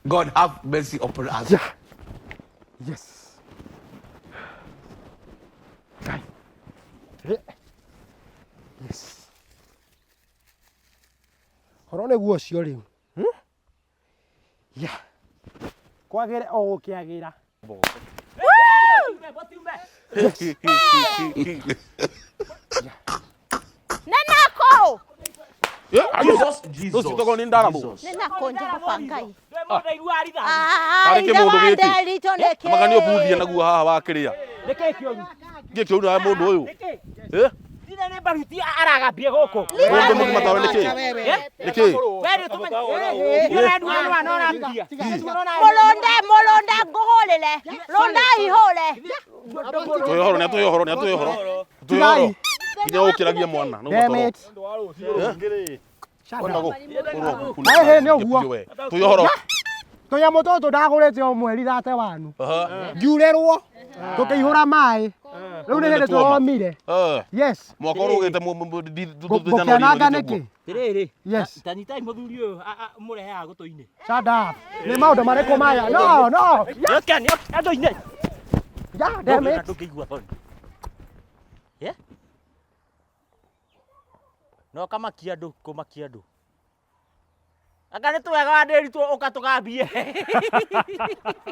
God have mercy upon us. Yeah. Yes. Ngai. Eh. Yes. Horo nĩguo ũcio rĩu. Hmm? Yeah. Kwagĩre o gũkĩagĩra. Nenako! Jesus, Jesus. Rũciũ tokorwo nĩ ndaramo. Jesus. Nenako Jehova Ngai. Harĩ kĩmũndũ gĩkĩ. Nderito nĩkĩ? Maka nĩ ũbuthia naguo haha wakĩrĩa. Nĩkĩ kĩũru? Nĩkĩ kĩũru nawe mũndũ ũyũ? Eh? Thina nĩ mbaruti aragambie gũkũ. Mũndũ mũgima tawe nĩkĩ? Nĩkĩ? We nĩ tũmenye. Ũrendua nĩ ũrambia. Mũrũnde, mũrũnde ngũhũrĩre. Rũnda ihũre. Tũhe ũhoro, nĩ atũhe ũhoro, nĩ atũhe ũhoro. Atũhe ũhoro. Nginya ũkĩragia mwana. Nĩ Damn ũgatoro. it. Shut Kwenda up. gũ- kũrwo Ĩhĩ, nĩ ũguo. Tũhe ũhoro. Tũnyamũ tũtũ ndagũrĩte o mweri thate wanu. Aha. Ngiurĩrwo. Tũkĩihũra maĩ. Rĩu nĩ hĩndĩ Tuoma. tũromire. Eh. Yes. Mwaka ũrũgĩte Ngũkĩananga nĩkĩ? Rĩrĩ. Yes. Ta nyitai mũthuri ũyũ mũrehe haha gũtũ-inĩ. Shut up. Nĩ maũndũ marĩkũ maya? No, no. Nĩoke, nĩoke andũ-inĩ. Yeah, damn it. Ndũngĩigua thoni. Yeah? No kamakia andũ, kũmakia andũ. Anga nĩ twega wa ndĩritũ ũka tũgambie.